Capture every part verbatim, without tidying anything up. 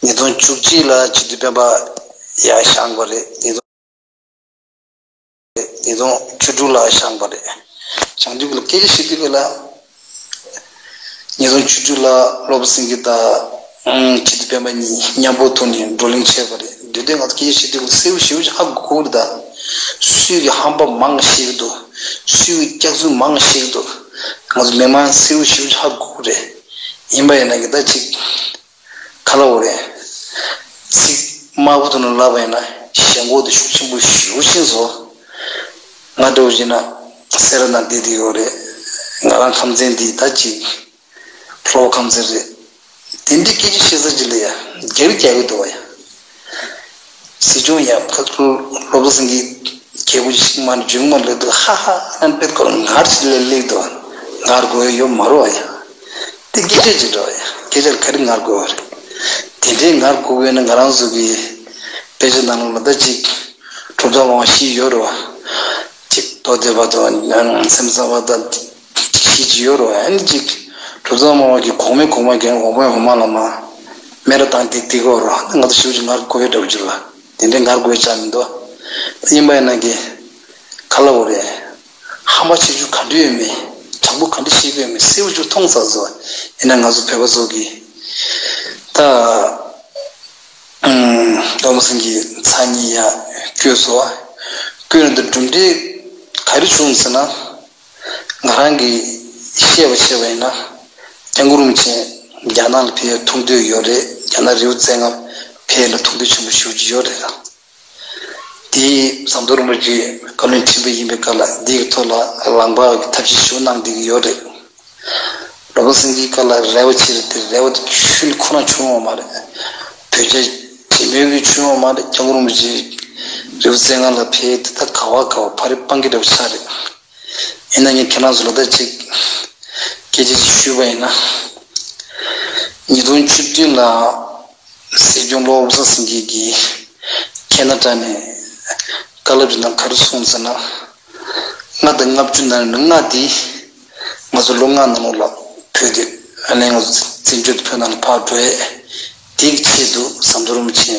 ཉིས་སྟོང་བཅུ་གཅིག་ལ་སྤྱི་འཐུས་སྤེན་པ་ཡར་བཞེངས་པ་རེད། ཉིས་སྟོང་ཉིས་སྟོང་བཅུ་དྲུག་ལ་བཞེངས་པ་རེད། བཞེངས་དུས་ཀྱི་སྐད་ཆ་བཤད་དུས་ཀྱི་ལ། ཉིས་སྟོང་བཅུ་དྲུག་ལ་བློ་བཟང་སེང་གེ་དང་སྤྱི་འཐུས་སྤེན་པ་གཉིས་མཉམ་པོ་ཐོག་ནས་བགྲོ་གླེང་བྱས་པ་རེད། དེ་དུས་ང་ཚོ་སྐད་ཆ་བཤད་དུས་ཀྱི་གསལ་པོ་ཞེ་པོ་ཅིག་ཧ་གོ་གི་རེད་ད། སུས་ཀྱི་ཧམ་པ་མང་བ་བཤད་ཀྱི་འདུག། སུས་ཀྱི་སྐྱག་རྫུན་མང་བ་བཤད་ཀྱི་འདུག། ང་ཚོ་མི་མང་གསལ་པོ་ཞེ་པོ་ཅིག་ཧ་གོ་གི་རེད། ཡིན་པ་ཡིན་ན་གི་ད་ཅིག་ག་ལ་འོ་རེད། ཚིག་དམར་པོ་དུ་ནང་ལབ་པ་ཡིན་ན་ཞེན་ཁོག་དེ་ཤུགས་ཆེན་པོ་ཞེ་པོ་ཅིག་བཟོ། ང་འདྲ་བོ་ཡིན་ན་སེ་ར་ནང་བསྡད་བསྡད་ཡོད་རེད། ང་རང་ཁམས་ཚན་འདི་ད་ཅིག་ལྷོ་ཁམས་ཚན་རེད། དེ་འདྲའི་སྐད་ཆ་བཤད་ས་ཅིག་ལ་ཡ་རྒྱ་རི་རྒྱག་གི་འདུག་བ་ཡ། སྲིད་སྐྱོང་ཡ་ཕ་ཚུར་བློ་བཟང་སེང་གེ་རྒྱལ་པོ་ཞིག་མ་འཇུག་མ་ལེགས་འདུག། ཧ་ཧ་ཨན་པེད་ཀོར་ངར་ཞིག་ལས་ལེགས་འདུག། ངར་དགོས་ཡ་ཡོད་མ་རེད་བ་ཡ། དེ་སྐད་ཆ་ཅིག་རེད་བ་ཡ། སྐད་ཆ་ལ་ག་རེ་ངར་དགོས་བ་རེད། དེ་འདྲའི་ངར་དགོས་ཡོད་ན་ང་རང་ཚོ་གི་དཔེ་ཆ་ནང་ལ་ད་ཅིག་གྲུབ་མཐའ་དབང་བཞི་ཡོད་རེད་བ། ཅིག་མདོ་སྡེ་པ་དང་སེམས་ཙམ་པ་དང་ཅིག་བཞི་ཅིག་ཡོད་རེད་བ། ཨ་ནི་ཅིག་གྲུབ་མཐའ་དབང་བ་གི་གོང་མའི་གོང་མ་རྒན་འོག་མའི་འོག་མ་ལ་མ་སྨད་ར་བཏང་སྟེ་སྡིག་གོ་རེད་བ། ང་ཚོ་ཞིབ་ཅིག་ངར་དགོས་ཡོད་འདྲ་བོ་ཅིག་རེད་བ། དེ་འདྲའི་ངར་དགོས་ཡོད་ཆགས་མི་འདུག། ཡིན་པ་ཡིན་ན་གི་ག་ལ་འོ་རེད། ཧམ་པ་ཆེ་ཆུང་ག་འདྲ་ཡོད་མེད། དྲང་པོ་ག་འདྲ་བཤད་ཀྱི་ཡོད་མེད་གསལ་པོ་ཅིག་མཐོང་ཚར་སོང་། ཡིན་ན་ང་ཚོ་བོད་པ་ཚོ་གི་ད་ཨུམ། བློ་བཟང་སེང་གེ་ཚར་གཉིས་ཡར་བསྐོས་སོང་བ། བསྐོས་ནས་འདི་གྲུབ་འབྲས་ག་རེ་བྱུང་ཟེར་ན། ང་རང་གིས་བཤད་པ་བྱས་པ་ཡིན་ན། སྐྱབས་མགོན་རིན་པོ་ཆེ་རྒྱ་ནག་ལ་ཕེབས་ཐུགས་འདོད་ཡོད་རེད། རྒྱ་ནག་རི་བོ་རྩེ་ལྔ་ཕེབས་ལ་ཐུགས་འདོད་ཆེན་པོ་ཞེ་པོ་ཅིག་ཡོད་རེད་ད། དེ་ཟམ་གདོང་རིན་པོ་ཆེ་བཀའ་བློན་ཁྲི་པ་ཡིན་པའི་སྐབས་ལ་འདིའི་ཐོག་ལ་ལངས་པ་གི་ཐབས་ཤེས་ཞུ་གནང་བསྡད་ཀྱི་ཡོད་རེད། བློ་བཟང་སེང་གེའི་སྐབས་ལ་རེ་བ་བྱས་རེད་དེ་རེ་བ་དེ་ཁྱོན་ནས་ཁོ་རང་བྱུང་བ་མ་རེད། བོད་རྒྱ་འབྲེལ་མོལ་གྱི་བྱུང་བ་མ་རེད། སྐྱབས་མགོན་རིན་པོ་ཆེ་རི་བོ་རྩེ་ལྔ་ལ་ཕེབས་དེ་ད་ག་བ་ག་བ་ཕ་རི་སྤང་གི་འདྲ་བོ་ཆགས་རེད། ཡིན་ན་ངས་ཁྱེད་རང་ཚོ་ལ་ད་ཅིག་སྐད་ཆ་ཅིག་ཞུས་པ་ཡིན་ན། ཉིས་སྟོང་བཅུ་བདུན་ལ་སྲིད་སྐྱོང་བློ་བཟང་སེང་གེ་གིས་ཁེ་ན་ཌ་ནས་བཀའ་སློབ་ཅིག་གནང་ག་རེ་གསུངས་ཟེར་ན། ལྔ་དང་ལྔ་བཅུ་ནང་ནས་ལྔ་དེ་ང་ཚོ་ལོ་ལྔ་ནང་ལོགས་ལ་བོད་དེ་ཨ་ནི་ང་ཚོ་བཙན་བྱོལ་དུ་བོད་ནང་ལ་ཕར་འགྲོ་ཡས་དེའི་ཆེད་དུ་ཟམ་གདོང་རིན་པོ་ཆེ་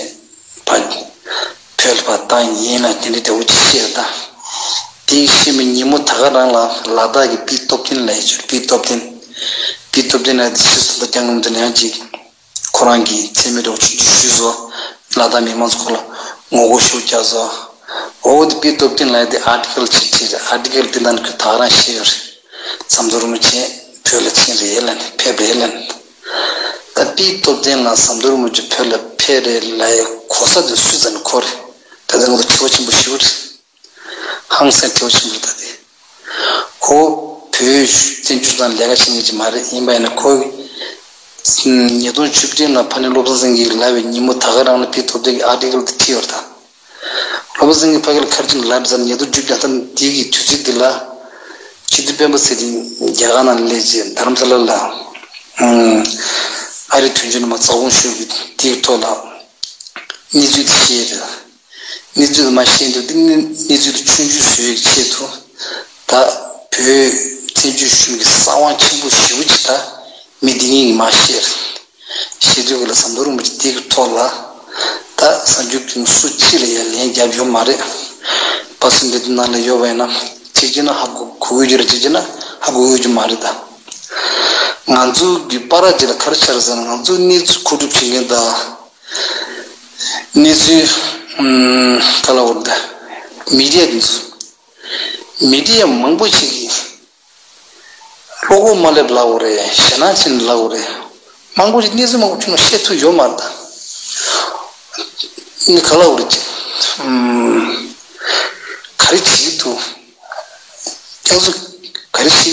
ཕར་བོད་ལ་ཕར་བཏང་ཡིན་ལ་དེ་འདྲའི་འདྲ་བོ་ཅིག་བཤད་ད། དེའི་ཤི་མི་ཉིན་མོ་ད་ག་རང་ལ་ལ་དྭགས་ཀྱི་པི་སྟོབས་ལྡན་ལ་ཡི་ཆུ་པི་སྟོབས་ལྡན། པི་སྟོབས་ལྡན་ལ་དེ་ཤི་སོང་ད་སྐྱབས་མགོན་དེ་ལ་ཡང་ཅིག་ཁོ་རང་གིས་མཚན་སྨད་འདྲ་བོ་ཆུང་ཆུང་ཞུས་སོ། ལ་དྭགས་མི་མང་ཚོ་ཁོ་ལ་ངོ་རྒོལ་ཤུགས་རྒྱག་སོ། འོ་དེ་པི་སྟོབས་ལྡན་ལ་དེ་ཨར་ཊི་ཀལ་ཅིག་བྲིས་རེད། ཨར་ཊི་ཀལ་དེ་ནང་ཁོས་ད་ག་རང་བཤད་ཡོད་རེད། ཟམ་གདོང་རིན་པོ་ཆེ་བོད་ལ་ཕྱིན་རེད་ལབ་ནས་ཕེབས་རེད་ལབ་ནས། ད་པི་སྟོབས་ལྡན་ལ་ཟམ་གདོང་རིན་པོ་ཆེ་བོད་ལ་ཕེབས་རེད་ལབ་ཡ་གོ་ས་དེ་སུས་བཙལ་ནས་ཁོ་རེད། ད་ལྟ་ང་ཚོ་དྲི་བ་ཆེན་པོ་ཞིག་རེད། ཧང་སང་དྲི་བ་ཆེན་པོ་རེད་ད་དེ། ཁོ་བོད་བཙན་བྱོལ་དང་ལས་ཀ་བྱེད་མཁན་ཅིག་མ་རེད། ཡིན་པ་ཡིན་ན་ཁོ་ཉིས་སྟོང་བཅུ་བདུན་ལ་ཕ་ནི་བློ་བཟང་སེང་གེ་ལབ་པའི་ཉིན་མོ་ད་ག་རང་ལ་པི་སྟོབས་ལྡན་གྱི་ཨར་ཊི་ཀལ་དེ་བྲིས་ཡོད་རེད་ད། བློ་བཟང་སེང་གེ་ཕ་གི་ལ་ཁར་ཅིག་ལབ་ཙང་ཉིས་སྟོང་བཅུ་བདུན་ལ་དེ་གི་དུས་ཚོད་འདི་ལ་སྤྱི་འཐུས་སྤེན་པ་ཚེ་རིང་རྒྱ་གར་ནང་ལ་སླེབས་རྗེས་དྷ་རམ་ས་ལ་ལ་ཨ་རིའི་དོན་གཅོད་རྣམ་པ་ཚོགས་ཁོངས་ཞུགས་ཀྱིས་དེའི་ཐོག་ལ་གནས་ཚུལ་དེ་བཤད་རེད། གནས་ཚུལ་དེ་མ་བཤད་འདུག་དེ་གནས་གནས་ཚུལ་དེ་ཆུང་ཆུང་བཟོ་ཡག་གི་ཆེད་དུ་ད་བོད་བཙན་བྱོལ་གཞུང་གི་གསང་བ་ཆེན་པོ་ཞེ་པོ་ཅིག་ད་མི་འདི་གཉིས་ཀྱིས་མ་བཤད་རེད། བཤད་དུས་ཀྱི་ལ་ཟམ་གདོང་རིན་པོ་ཆེ་དེ་གི་ཐོག་ལ་ད་གསར་འགྱུར་ཁྱོན་སུ་གཅིག་ལ་ཡང་ལན་རྒྱབ་ཡོད་མ་རེད། བ་སུ་འདི་དེ་ནང་ལ་ཡོད་པ་ཡིན་ན་གཅིག་བྱས་ན་ཧ་གོ་གོ་གི་ཡོད་རེད། གཅིག་བྱས་ན་ཧ་གོ་གི་ཡོད་རྒྱུ་མ་རེད་ད། ང་ཚོ་གི་བར་གཅིག་ལ་ག་རེ་ཆགས་རེད་ཟེར་ན་ང་ཚོ་གནས་ཚུལ་མཁོ་སྒྲུབ་བྱེད་མཁན་དང་། གནས་ཚུལ་ཨུམ་ག་ལ་འོར་ད། མི་ཌི་ཡ་འདི་ཚོ། མི་ཌི་ཡ་མང་པོ་ཞིག་གིས་བློ་ཁོག་མ་སླེབས་ལབ་དགོས་རེད། ཞེད་སྣང་ཆེ་ནས་ལབ་དགོས་རེད། མང་པོ་ཞིག་གནས་ཚུལ་མང་པོ་ཁྱོན་ནས་བཤད་ཐུབ་ཡོད་མ་རེད་ད། ནི་ག་ལ་འོར་ཅིག་ཨུམ་ག་རེ་བྱེད་ཐུབ། སྐྱག་རྫུན་ག་རེ་བཤད།